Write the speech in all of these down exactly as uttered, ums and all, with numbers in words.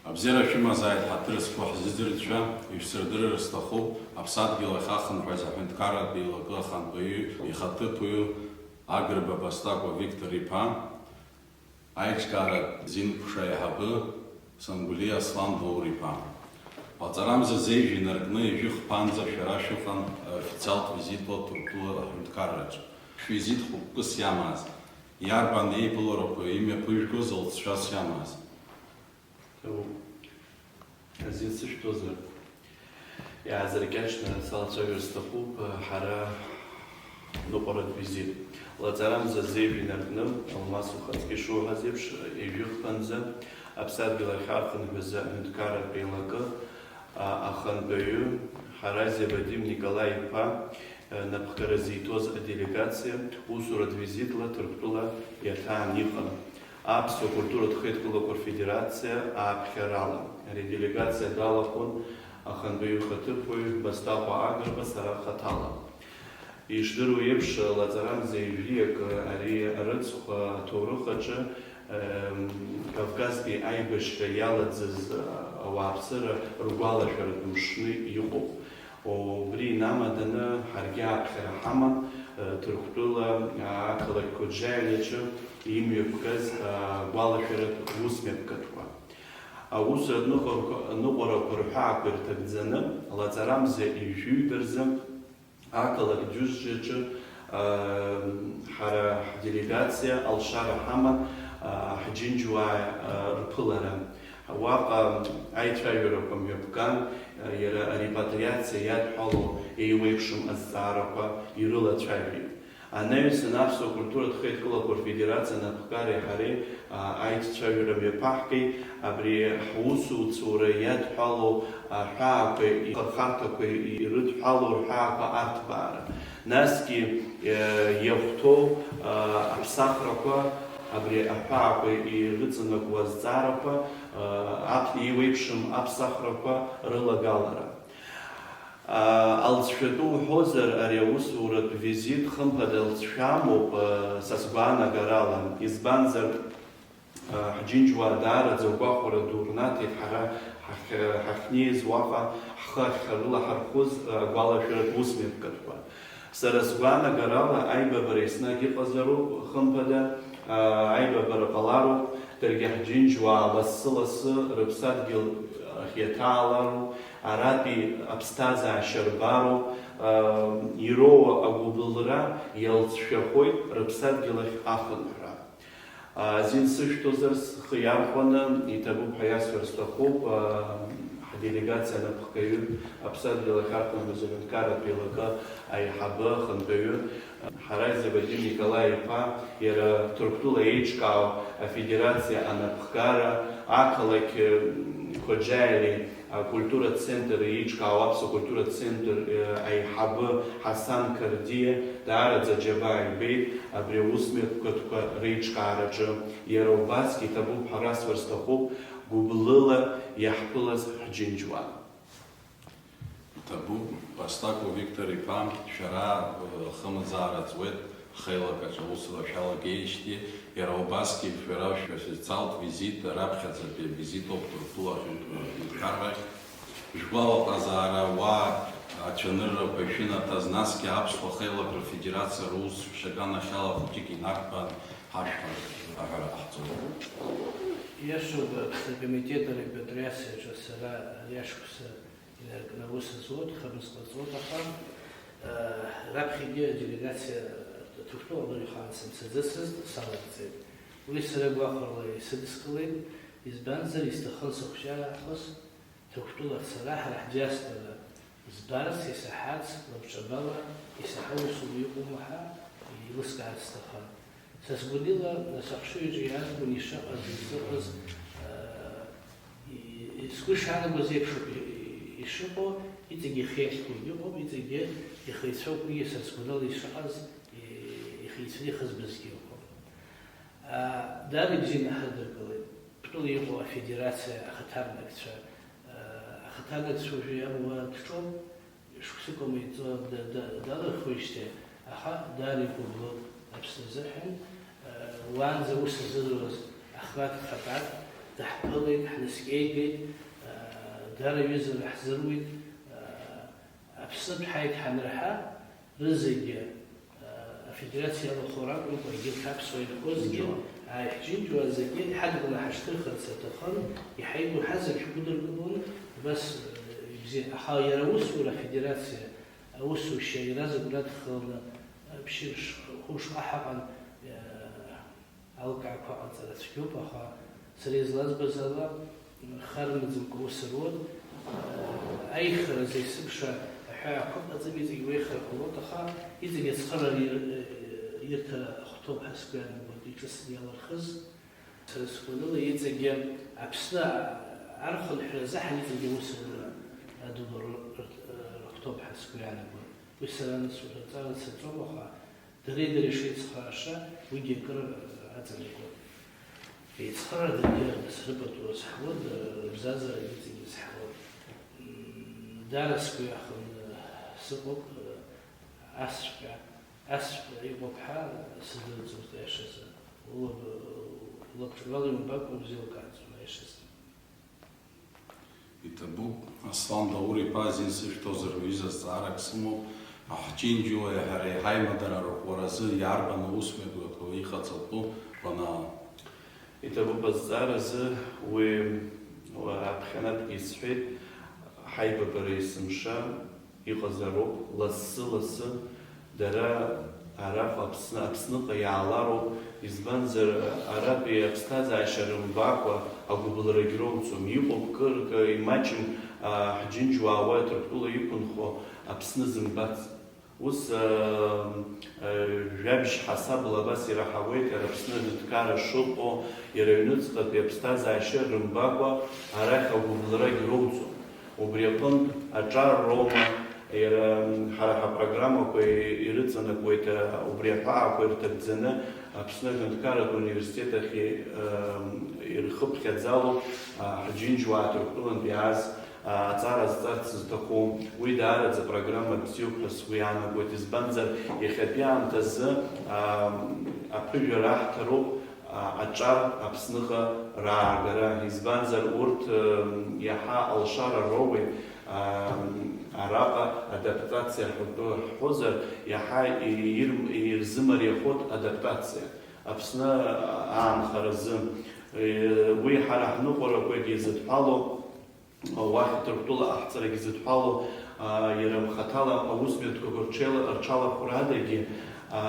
Абзиара шәымазааит, ҳаҭыр зқәу ҳзыӡырҩцәа, ишәсырдырыр сҭахуп, аԥсадгьыл ахь ахынҳәыз аҳәынҭқарратә еилакы ахантәаҩы ихаҭыԥуаҩ Агрба Басҭакәа Виктор иԥа, аиҿкааратә зинкәша аиҳабы Сангәлиа Аслан Даур иԥа. Лаҵарамза зежә инаркны ижәы хԥанӡа шәара шәыҟан официалтә визитла Ҭырқәтәыла аҳәынҭқарраҿы. Шәвизит хықәкыс иамаз, иарбан еиԥыларақәа имҩаԥыжәгоз лҵшәас иамаз? Ҭабуп. Азин сышәҭозар, иаазыркьаҿны салацәажәар сҭахуп, ҳара ныҟәаратә визит. Лаҵарамза зежә инаркны, Алмас ухаҵкы ишуҳәаз еиԥш, ижәыхԥанӡа, аԥсадгьыл ахь ахынҳәыз аҳәынҭқарратә еилакы, а, ахантәаҩы, Ҳаразиа Вадим Николаи-иԥа, а, напхгара зиҭоз аделегациа усуратә визитла Ҭырқәтәыла иаҭаан иҟан. Аԥсуа культуратә хеидкылақәа рфедерациа ааԥхьарала ари аделегациа далахәын ахантәаҩы ихаҭыԥуаҩ Басҭаҟәа Агрба, сара хаҭала. Ишдыру еиԥш, лаҵарамза ижәиак ари арыцхә аҭоурых аҿы, ем, Кавказтәи аибашьра иалаӡыз ауааԥсыра ргәалашәаратә мшны иҟоуп. Убри инамаданы ҳаргьы ааԥхьара ҳаман, э, Ҭырқәтәыла, а, ақалақь Қәыџьаиа аҿы имҩаԥгаз, а, гәалашәаратә усмҩаԥгатәқәа. Аусуратә ныҟәарақәа, ныҟәарақәа рҳәаақәа ирҭагӡаны, лаҵарамза ҩажәаҩба рзы ақалақь Џьозџьиаҿы, а, ҳара ҳделегациа алшара ҳаман, а, ҳџьынџьуаа, а, рԥылара. Уаҟа аицәажәарақәа мҩаԥган, иара арепатриациа иадҳәалоу еиуеиԥшым азҵаарақәа ирылацәажәеит. Анаҩсан Аԥсуа культуратә хеидкылақәа рфедерациа анапхгареи ҳареи, а, аицәажәара мҩаԥаҳгеит, абри ҳусуцәоура иадҳәалоу аҳәаақәа, ихырхарҭақәа ирыдҳәалоу рҳәаақәа арҭбаара. Насгьы, э, иахәҭоу, э, аԥсахрақәа, абри аҳәаақәа ирыҵанакуа азҵаарақәа, э, аԥ-, еиуеиԥшым аԥсахрақәа рылагалара. Э, алҵшәатәы уҳәозар, ари аусуратә визит, хымԥада, алҵшәа амоуп, э, са сгәаанагарала, избанзар, Ҳџьынџьуаа даараӡа агәахәара ду рнаҭеит ҳара ҳахь-, ҳахьнеиз уаҟа ҳхы ахьрылаҳархәыз агәалашәаратә усмҩаԥгатәқәа. Сара сгәаанагарала, аибабара еснагь ыҟазароуп, хымԥада, аибабара ҟалароуп, даргьы ҳџьынџьуаа лассы-лассы рыԥсадгьыл ахь иаҭаалароуп, аратәи аԥсҭазаашьа рбароуп, ироуа агәыбылра иалҵшәахоит рыԥсадгьыл ахь ахынҳәра. Азин сышәҭозар, схы иархәаны иҭабуп ҳәа иасҳәар сҭахуп, ҳделегациа анапхгаҩы, аԥсадгьыл ахь ахынҳәыз аҳәынҭқарратә еилакы аиҳабы ахантәаҩы, Ҳаразиа Вадим Николаи-иԥа, иара Ҭырқәтәыла еиҿкаау афедерациа анапхгара, ақалақь Қәаџьаиали акультуратә центр еиҿкаау аԥсуа культуратә центр, э, аиҳабы Ҳасан Қырдиа даараӡа аџьабаа ибеит абри аусмҩаԥгатәқәа реиҿкаараҿы. Иара убасгьы иҭабуп ҳәа расҳәар сҭахуп, гәыблыла иаҳԥылаз ҳџьынџьуаа. Иҭабуп, Басҭаку Виктор-иԥа, шәара, э, хымазаара ҵуеит. Ҳхеилак аҿы аусура шәалагеижьҭеи, иара убасгьы шәара шәофициалтә визит, раԥхьаӡатәи авизит ауп Ҭырқәтәыла аҳәынҭ-, аҳәынҭқаррахь. Шәгәалаҟазаара ауаа ацәаныррақәа ишәынаҭаз, насгьы Аԥсуа Хеилак рфедерациа рус шәаганахьала хәыҷык инарҭбаан ҳашәҳәар, аҳәара ҟаҳҵоит. Иашоуп, Аԥсны акомитет арепатриациаҿы сара ари ашықәса инаркны аус зуеит, хымз ҟаҵоит, аха, э, раԥхьагьы аделегациа Ҭырқәтәыла абыржәы ихаан сымцаӡацызт, салагӡеит. Уи сара гәахәарала исыдыскылеит, избанзар, исҭахын сыхәҷаахоз Ҭырқәтәыла ацара, ҳара ҳдиаспора збарц, исаҳарц, лабҿабала исаҳауа усура иҟоума ҳәа еилыскаарц сҭахын. Са сгәанала, нас ахшыҩ аҿы иаанкыланы ишыҟаз, изыҟаз, аа, и-, сгәы ишаанагоз еиԥшуп и-, и-, ишыҟоу, иҵегьы ихы иахьхәугьы ыҟоуп, иҵегьы ихы ицәоугьы са сгәанала ишыҟаз, и-, ихы ицәаны ихызбызгьы ыҟоуп. Аа, даара ибзианы ҳадыркылеит. Ҭырқәтәыла иҟоу афедерациа ахаҭарнакцәа, аа, ахаҭарнакцәа уажәы иамоу ара дҿоуп. Шықәсык ҟамлеит, да-, да-, далырхуеижьҭеи, аха даара игәыбылуп Аԥсны азыҳәан, э, уаанӡа аус азыруаз Ахмаҭ Хатар, Даҳԥылеит, ҳнаскьеигеит, дара ҩызара ҳзыруит, Аԥснытә ҳаит ҳанраҳа, рызегьы, афедерациа иалахәу ракәымкәа, егьырҭ аԥсуа инхозгьы, ааиҳәынҷуа зегьы ҳадгыланы ҳашьҭырхырц аҭахын, иҳаигәырҳаз зегь шәгәыдыркылон, убас, ибзиан. Аха иара аусура афедерациа аусушьа иаразнак уи адхаланы, ԥшьышықәса ҳаҟан, алкаақәа ҟаҵара цәгьоуп, аха сара излазбаз ала, харнаӡамкәа аус руан. Аихаразы есымша аҳәаақәа ыҟаӡам, иҵегь уеихар ҟалоит, аха иҵегь ацхыраара ир-, ирҭара ахәҭоуп ҳәа сгәы иаанагоит, иҿыцны иалырхыз. Сара сгәаныла, иҵегьы Аԥсны архынҳәра азыҳәан иҵегьы аусура адулара рхәҭоуп ҳәа сгәы иаанагоит. Уи сара насураҵаран саҿоуп, аха дареи дареи шеицхрааша, уигьы акыр аҵанакуан. Еицхраара даргьы срыпату азҳауан, рыбзазара иҵегьы азҳауан. М, даара сгәы иахәаны сыҟоуп, асҵәҟьа, асҵәҟьа иҟоуп ҳәа сыздырӡомызт, аиашазы. Улаб-, улабҿабала иумбакәа узеилкааӡом, аиашазы. Иҭабуп, Аслан Даур-иԥа, азин сышәҭозар ҳәа ҩыза зҵаарак сымоуп. Аҳәынҷуаҩи ҳареи ҳаимадара арӷәӷәаразы иарбан аусмҩаԥгатәқәа иҟаҵатәу гәанала? Иҭабуп, азҵааразы уи аԥхьанатәгьы исҳәеит, ҳаибабара есымша иҟазароуп, лассы-лассы. Дара араҟа Аԥсны, Аԥсныҟа иаалароуп, избанзар, аратәи аԥсҭазаашьа рымбакәа агәыбылрагь роуӡом. Иҟоуп кырк, имаҷым, а, ҳџьынџьуаа уа Ҭырқәтәыла иқәынхо Аԥсны зымбац. Ус, а, а, жәабжь ҳасабла абас ираҳауеит, иара Аԥсны аҳәынҭқарра шыҟоу, иара аҩныҵҟатәи аԥсҭазаашьа рымбакәа арахь агәыбылрагь роуӡом. Убри аҟынтә аҿар роума, иара, м, ҳара ҳапрограммақәа ирыҵанакуеит, а, убри аҳәаақәа ирҭагӡаны Аԥсны аҳәынҭқарратә университет ахь, м, ирхыԥхьаӡало, а, ҳџьынџьуаа Ҭырқәтәылантә иааз, а, аҵара зҵарц зҭаху. Уи даараӡа программа бзиоуп ҳәа сгәы иаанагоит, избанзар, иахьатәи аамҭазы, а, м, аԥыжәара аҳҭароуп, а, аҿар Аԥсныҟа раагара, избанзар, урҭ, м, иаҳа алшара роуеит, а, м, араҟа адаптациа ҳәатәы ҳҳәозар, иаҳа ир-, ирзымариахоит адаптациа Аԥсны аанхаразы. Е, уи ҳара ҳныҟәарақәагьы зыдҳәалоу, уахь Ҭырқәтәыла аҳҵарагьы зыдҳәалоу, а, иара рхаҭала аусмҩаԥгатәқәа рҽеила-, рҽалархәра адагьы, а,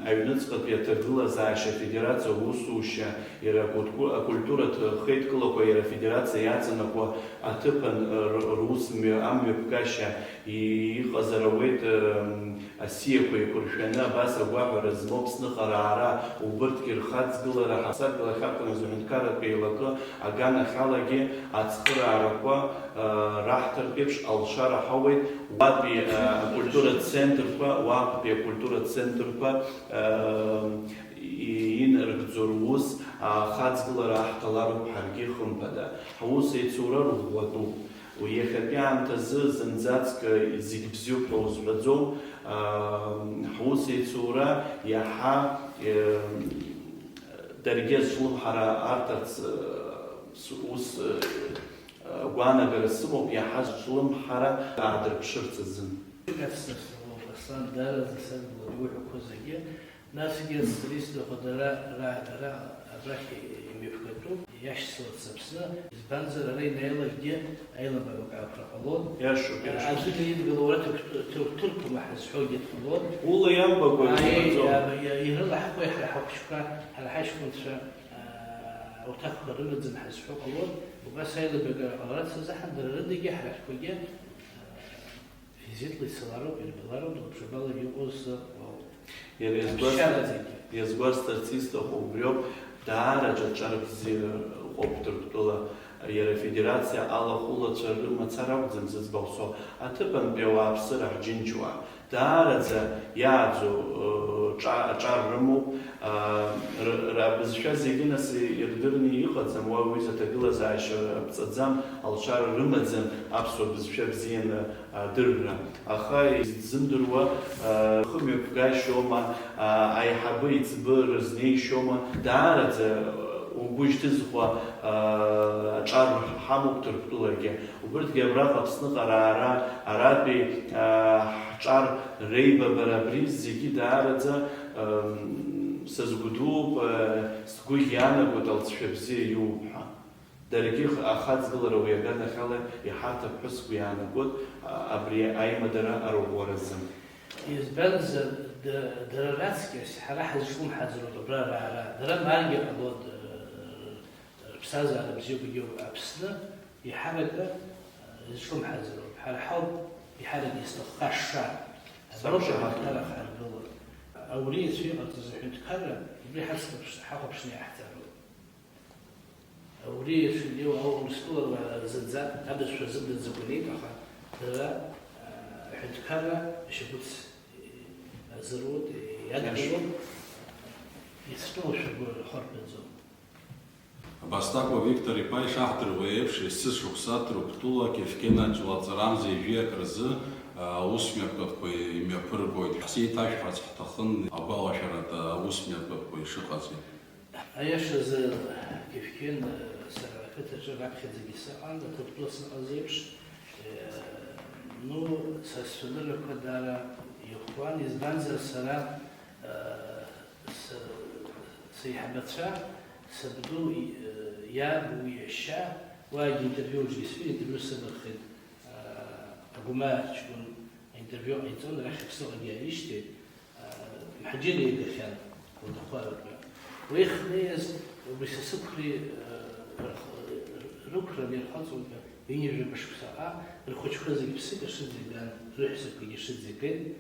аҩныҵҟатәи аҭагылазаашьа афедерациа аусушьа, иара акультку-, акультуратә хеидкылақәа иара афедерациа иаҵанакуа аҭыԥан, р-, русмҩа амҩаԥгашьа и-, иҟазар ауеит, м, асиақәа еиқәыршәаны абас агәаҳәара змоу Аԥсныҟа раара, убырҭгьы рхаҵгылара ҳасабла ахьакәын азы аҳәынҭқарратә еилакы аганахьалагьы ацхыраарақәа, а, раҳҭартә еиԥш алшара ҳауеит, уатәи, а, акультуратә центрқәа, уаҟатәи акультуратә центрқәа, а, и-, инарыгӡо рус, а, ахаҵгылара аҳҭалароуп ҳаргьы, хымԥада. Ҳусеицура рӷәӷәатәуп. Уи иахьатәи аамҭазы зынӡаск зегь бзиоуп ҳәа узҳәаӡом. Ҳусеицура иаҳа, даргьы азҿлымҳара арҭарц, ус, гәаанагара сымоуп, иаҳа азҿлымҳара аадырԥшырц азын. Аслан, даараӡа садгылоит иуҳәақәо зегьы. Насгьы астилистқәа дара, ра-, ра-, абрахь имҩаԥгатәуп, иашьцыларц Аԥсны, избанзар, ара инеилакгьы аилабаҩ аҟәра ҟалон. Иашоуп, иашоуп. Аӡәы идгыло уара ҭырқә-, ҭырқә-, ҭырқәма ҳазҳәогьы дҟалон. Ула иамбакәа Аи, ирызбаӡом. А, и-, ирылаҳхуеи ҳара ҳахәыҷқәа, ҳара ҳаҷкәынцәа, а, уҭахқәа рымаӡам ҳазҳәо ҟалон. Убас аилабаҩ ҟаларц азыҳәан дара рыдагьы ҳара ҳтәқәагьы, а, Визитла ицалароуп, ирбалароуп, лабҿабала иҟоу ззыҟоу. Иара иазгәасҭар-, Аԥсшьараӡагьы. Иазгәасҭарц исҭаху убриоуп, даараӡа аҿар бзиа ыҟоуп Ҭырқәтәыла. Иара афедерациа алахәылацәа рымацара акәӡам зыӡбахә сҳәо, аҭыԥантәи ауааԥсыра ҳџьынџьуаа. Даараӡа иааӡоу, ы, ҿа-, аҿар рымоуп. А, р-, р-, абызшәа зегьы нас ирдырны иҟаӡам, уа уҩыза аҭагылазаашьа аԥҵаӡам, алшара рымаӡам аԥсуа бызшәа бзианы адырра. Аха изымдыруа, а, хымҩаԥгашьоума, а, аиҳабы иҵбы рызнеишьоума, даараӡа, а, Угәы шьҭызхуа, аа, аҿар ҳамоуп Ҭырқәтәылагьы. Убырҭгьы абраҟа Аԥсныҟа раара, аратәи, аа, ҳҿар реибабара, абри зегьы даараӡа, ам, сазгәдууп, аа, сгәы иаанагоит алҵшәа бзиа иоуп ҳәа. Даргьы х-, ахаҵгылара уи аганахьала иҳарҭап ҳәа сгәы иаанагоит, а-, абри аимадара арӷәӷәаразы. Избанзар, да-, дара раҵкьыс ҳара ҳазҿлымҳаӡароуп абра раара. Дара маргьы ҟалоит, э, рыԥсҭазаара бзиақәагьы Аԥсны иҳаракы, э, изҿлымҳаӡароуп. Ҳара ҳауп иҳаракы изҭахха ашша. Аброуп Сақәшаҳаҭуп. Аҳәынҭқарра ҳаргыло. Ауриацәа иҟарҵаз аҳәынҭқарра убри ҳацклаԥш-, ҳахәаԥшны иаҳҵароуп. Ауриацәа иоуа Аурыстәыла зынӡа абызшәа рзымдырӡакәа инеит, аха дара, а, аҳәынҭқарра ашьагәыҭ азыруеит, иадгылоуп, ицәтәоу ашәагәы рхырԥаӡом. Абастақәа Виктор-иԥа ишаҳдыруа еиԥш, есышықәса Ҭырқәтәыла Кефкена ҵәлаҵарамза ҩажәиак рзы, а, аусмҩаԥгатәқәа имҩаԥыргоит. Ҳзеиҭашәҳәарц ҳҭахын агәалашәаратә аусмҩаԥгатәқәа ишыҟаз. Аиашазы, Кефкен, сара ақыҭаҿы раԥхьаӡагьы сыҟан, Аҭырқәтәыла сыҟаз еиԥш, э, ну, са сцәаныррақәа даара иӷәӷәан, избанзар, сара, э, с-, сеиҳабацәа, сабду и-, э, иаб, уи иашьа, уаагьы интервиуаҿгьы сҳәеит, интервиу сывархеит, э, Агәмаа ҷкәын интервиу ҟаиҵон, арахь Аԥсныҟагьы иааишьҭит. Мҳаџьыр иагахьан Гәдахәаратәи. Уи иахьнеиз убри сасықәреи, э, рх-, рықәра анирхаҵоуп ҳәа, ҩынҩажәаба шықәсаҟа рхәыҷқәа зегьы ԥсык ашыӡ иган, рыҳәсақәагьы ашыӡ игеит.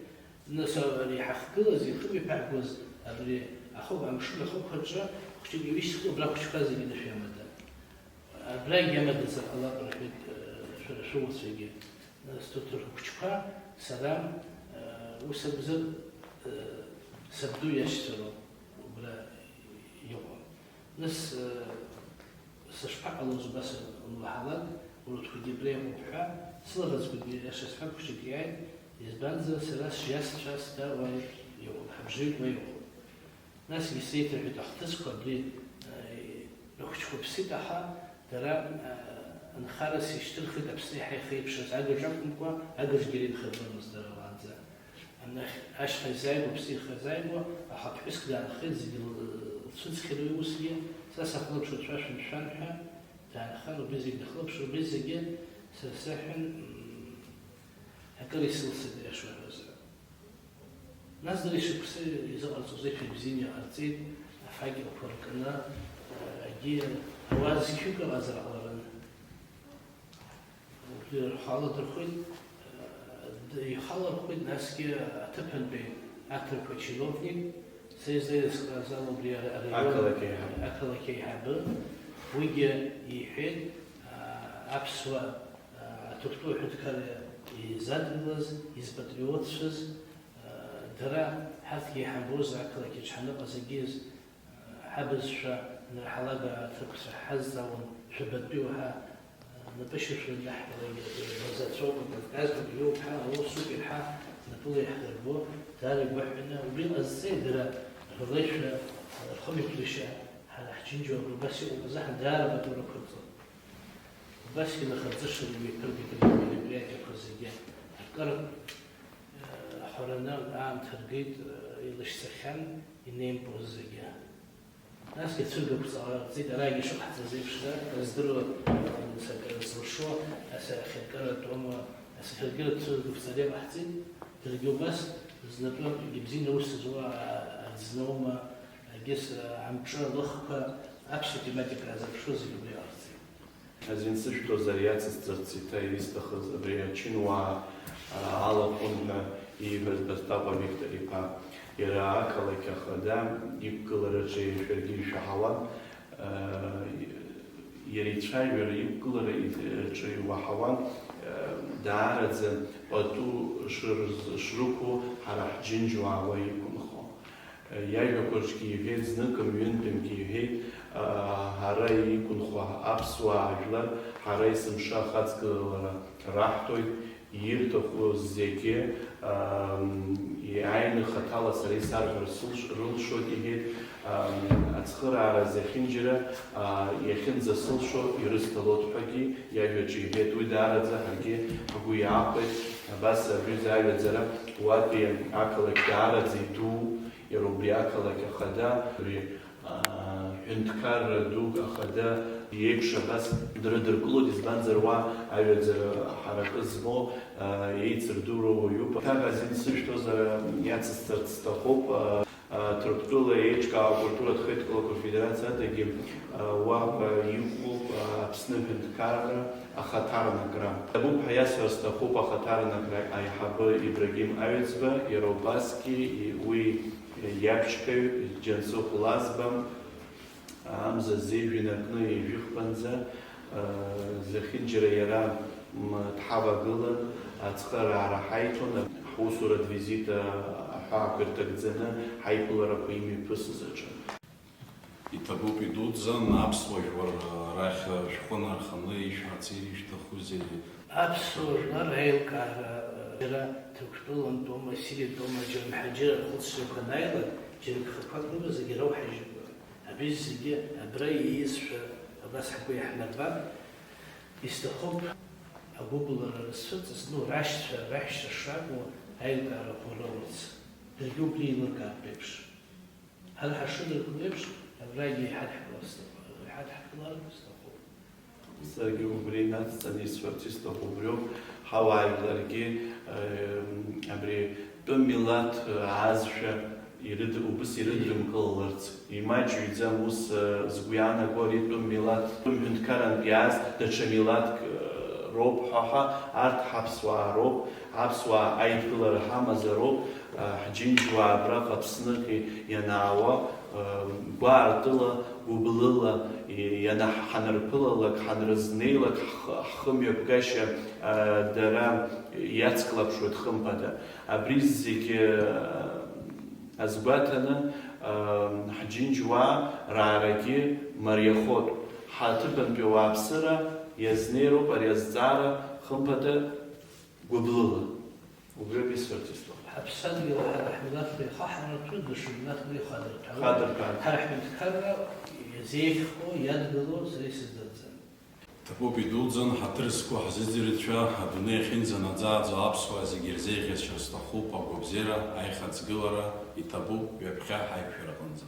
Нас ари ҳахьгылаз, ихымҩаԥаагоз абри ахы-, амшын ахықәаҿы хәҷык иҩышьҭхын, убра ахәыҷқәа зегьы анышә иамада. Абрагь иамадазар ҟалап, рҳәеит, э, шәара шәоуацәагьы. Нас, Ҭырқәтәыла хәыҷқәа, сара, э, ус акәзар, э, сабду иашьцәа роуп убра иҟоу. Нас, э, сышԥаҟалоз убас анлаҳалак, урҭқәагьы абра иҟоуп ҳәа, сылаӷырӡқәагьы, иаша сҳәап, хәыҷык иааит, избанзар, сара сиашьцәа сда уа иҟоуп, ҳабжеит уа иҟоуп. Насгьы сеиҭарҳәеит ахҭысқәа абри, э, рыхәыҷқәа ԥсит, аха дара, э, нхарас ишьҭырхит Аԥсны иаҳа ихеиԥшыз агаҿа акәымкәа, агаҿгьы ирынхаӡомызт дара уаанӡа. Анахь ашьха изааигәоу, аԥсы ихазааигәоу, аха ԥҳәыск даанхеит, зегьы л-, лцәыӡхьеит уи усгьы, са сахылаԥшуеит шәа шәымшәан ҳәа, даанхар убри зегь дахылаԥшыр, убри зегьы сара сзыҳәан, м, акыр исылсит, аиаша уҳәозар. Нас дара ишықәса изыҟарҵоз еиԥш ибзианы иҟарҵеит, афакелқәа ркны, егьи ауаа зқьҩык ыҟазар ҟаларын. Убри рхала дырхәит, д-, ихала рхәит, насгьы аҭыԥантәи аҭырқәа чиновник, са излеилыскааз ала убри ара-, араион Ақалақь аиҳабы. Ақалақь аиҳабы, уигьы иҳәеит, а, аԥсуа, а, аҭырқәтәыла аҳәынҭқарра изадгылаз, изпатриотцәаз, Дара, ҳарҭгьы иҳамбозар, ақалақь аҿы ҳаныҟаз егьыс, ҳабызшәа анырҳалага аҭырқәцәа ҳазҵаауан, шәабатәиу ҳәа, напышьашәа ианаҳкылеит, мырзацәоуп, Кавказтәи иоуп ҳәа, аусутә иаҳа напыла иаҳдырбо, даара игәаҳәаны, убри ҟазҵеит дара, рылеишәа, рхымҩаԥгашьа, ҳара ҳџьынџьуаа убас иҟоуп азыҳәан даара амаҵура ықәырҵон. Убасгьы лахарҵышала имҩаԥыргеит абри америоприатиақәа зегьы. Акыр Ҳәараны аамҭа ргеит, илашьцахьан инеимпылаз зегьы. Насгьы ацәыргақәҵа ҟарҵеит, арагьы ишыҟаҳҵаз еиԥш, здыруа, зылшо, асахьаркыратә уама, асахьаркыратә цәыргақәҵара иаҟаҳҵеит, даргьы убас, знапы ибзианы аус зуа аӡны ума, егьыс амҿы, алыхқәа, аԥсуа тематика азырԥшуа зегьы убри иҟарҵеит. Азин сышәҭозар, иацысҵарц иҭа-, исҭахыз абри ачынуаа, а, алахәын ҳәа ииҳәаз Бастаҟәа Виктор-иԥа. Иара ақалақь ахада иқәгылараҿы шәаргьы ишәаҳауан, а, иара ицәажәара, иқәгылара аҿы иуаҳауан, а, даараӡа пату шрыз-, шрықәу ҳара ҳџьынџьуаа уа иқәынхо. Иажәақәа рҿгьы иҳәеит, знык мҩынтәымкгьы иҳәеит, ҳара иқәынхо аԥсуаа жәлар, ҳара есымша ахаҵгылара раҳҭоит, Ирҭаху зегьы, ам, иааины хаҭала сара исарҳәар сылш-, рылшоит, иҳәеит, ам, ацхыраара зехьынџьара, а, иахьынӡасылшо ирысҭалоит ҳәагьы иажәаҿы иҳәеит. Уи даараӡа ҳаргьы ҳгәы иаахәеит. Абас абри аҩаӡара уатәи ақалақь даараӡа идуу, иара убри ақалақь ахада, абри, аа, ҳәынҭқарра дук ахада иеиԥш абас дрыдыркылоит, избанзар уа аҩаӡара ҳаракы змоу, аа, еицырдыруа уаҩуп. Аҭак азин сышәҭозар, иацысҵарц сҭахуп, аа, аа, Ҭырқәтәыла еиҿкаау акультуратә хеидкылақәа федерациа адагьы, аа, уаҟа иҟоуп, аа, Аԥсны аҳәынҭқарра ахаҭарнакра. Ҭабуп ҳәа иасҳәар сҭахуп ахаҭарнакра аиҳабы Ибрагим Аҩӡба, иара убасгьы и-, уи иаԥшьгаҩ Џьансыхә Лазба, амза зежә инаркны ҩажәихԥанӡа, зехьынџьара иара, м, дҳавагылан, ацхыраара ҳаиҭон, ҳусуратә визит аҳәаақәа ирҭагӡаны ҳаиԥыларақәа имҩаԥысыз аҿы. Иҭабуп, идуӡӡан, аԥсуа жәлар рахь шәхы нарханы ишәарц ирышәҭахузеи? Аԥсуа жәлар реилкаара, иара Ҭырқәтәылантәоума, Сириатәоума, Џьарымҳаџьыр ахәыцрақәа анааилак, џьара гхақәак рымазаргьы ироуҳажьып. Абри зегьы абра ииасшәа абас ҳгәы иаҳнарбап. Исҭахуп агәыблара рызцәырҵыз, ну, рашьцәа, раҳәшьцәа шракәу аилкаара ӷәӷәа роурц. Даргьы убри еилыркаартә еиԥш. Ҳара ҳашыдыркыло еиԥш, абрагьы иҳадҳкылар сҭахуп, иҳадҳкылар сҭахуп. Саргьы убри нацҵаны исҳәарц исҭаху убриоуп, ҳауаажәларгьы, э, абри тәым милаҭ аазшәа ирыд-, убыс ирыдрымкылаларц. Имаҷҩӡам ус, э, згәы иаанаго ари тәым милаҭ, тәым ҳәынҭқарантә иааз даҽа милаҭк, э, роуп ҳәа, ҳа, арҭ ҳаԥсуаа роуп, аԥсуаа аидгылара ҳамазароуп, э, ҳџьынџьуаа абраҟа Аԥсныҟа ианаауа, э, гәаартыла, гәыблыла, и-, ианаҳ-, ҳанырԥылалак, ҳанрызнеилак, ҳхы-, ҳхымҩаԥгашьа, э, дара иацклаԥшуеит, хымԥада. Абри зегьы, э, азгәаҭаны, ҳџьынџьуаа раарагьы мариахоит. Ҳаҭыԥантәи ауааԥсыра иазнеироуп ари азҵаара, хымԥада, гәыблыла. Убриоуп исҳәарц исҭаху. Ҳаԥсадгьыл ҳара ҳмилаҭла ихаҳараҭәы, даҽа милаҭла ихадырҭәаауеит. Хадырҭәаауеит. Ҳара ҳҳәынҭқарра иазеиӷьхо, иадгыло сара исыздырӡам. Ҭабуп, идуӡӡан, ҳаҭыр зқәу ҳзыӡырҩцәа, адунеи ахьынӡанаӡааӡо аԥсуаа зегьы ирзеиӷьасшьар сҭахуп агәабзиара, аихаҵгылара, иҭабуп, ҩаԥхьа ҳаиқәшәараҟынӡа.